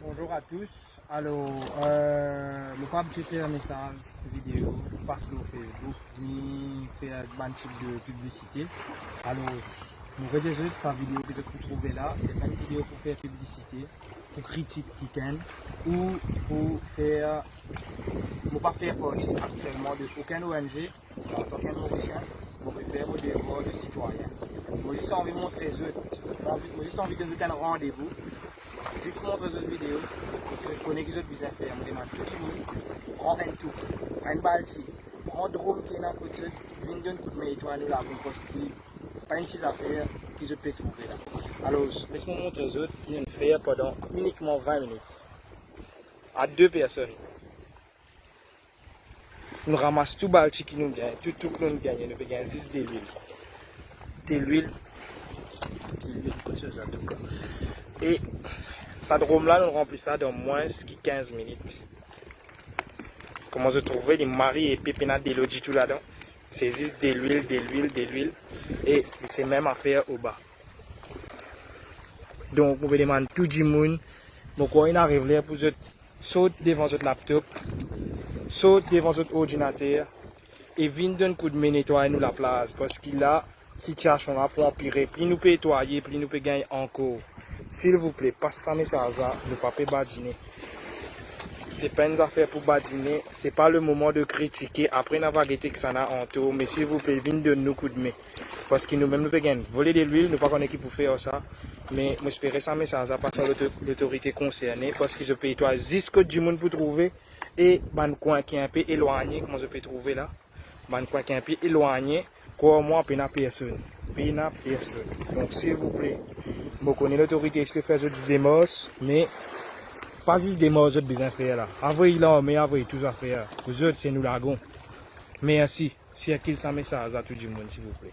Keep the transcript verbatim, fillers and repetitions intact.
Bonjour à tous. Alor, euh, mo pa abitie fer mesaz video, pas lor Facebook, ni fer bann tip de piblisite. Alor, mo redir zot, sa video ki zot pou trouve la, se pa enn video pou fer piblisite, pou kritik kikenn, ou pou fer, mo pa fer parti aktielman de okenn O N G, antan ki enn Morisien, mo pe fer mo devwar de sitwayin. Mo zis anvi montre zot, mo anvi, mo zis anvi donn zot enn randevou, zis montre zot video, kot zot kone ki zot bizin fer. Mo demann tou dimoun, pran enn touk, pran enn balti, pran drom ki ena kot zot, vinn donn koudme etwal nou lagon, parski pa enn ti zafer ki zot pe trouve la. Alor, les mo montre zot ki nou fer pandan inikman vin minit. A de personn. Nou ramas tou balti ki nou gagn, tou touk nou gagn, nou pe gagn zis delwil. Delwil. Delwil, kot sa, touk la. E sa drom la, nou ranpli sa dan mwins ki kinz minit. Kouma zot trouve, li mari epe, pena delo ditou ladan. Se zis delwil, delwil, delwil. E se mem afer oba. Donk, mo pe demann tou dimoun, mo krwar inn ariv ler pou zot sort devan zot laptop, sort devan zot ordinater e vinn donn koudme netway nou laplaz, parski la, sitiasion la pou anpire. Pli nou pe netwaye, pli nou pe gagn ankor. Silvouple, pas sa mesaz la, nou pa pe badine. Se pa enn zafer pou badine, se pa le moman de kritike. Apre, nou ava gete kisannla antour, me silvouple, vinn donn nou koudme. Parski nou mem nou pe gagn vole delwil, nou pa kone ki pou fer ar sa. Me mo espere sa mesaz la pas ar loto-, lotorite konserne, parski zot pe netway zis kot dimoun pou trouve, e bann kwin ki inpe elwagne, kouma zot pe trouve la, bann kwin ki inpe elwagne, krwar mwa, pena personn. Pena personn. Donk, silvouple, mo kone lotorite isi pe fer zot demars, me pa zis demars zot bizin fer la. Avoy larme, avoy tou zafer. Pou zot, se nou lagon. Mersi. Sirkil sa mesaz la tou dimoun, silvouple.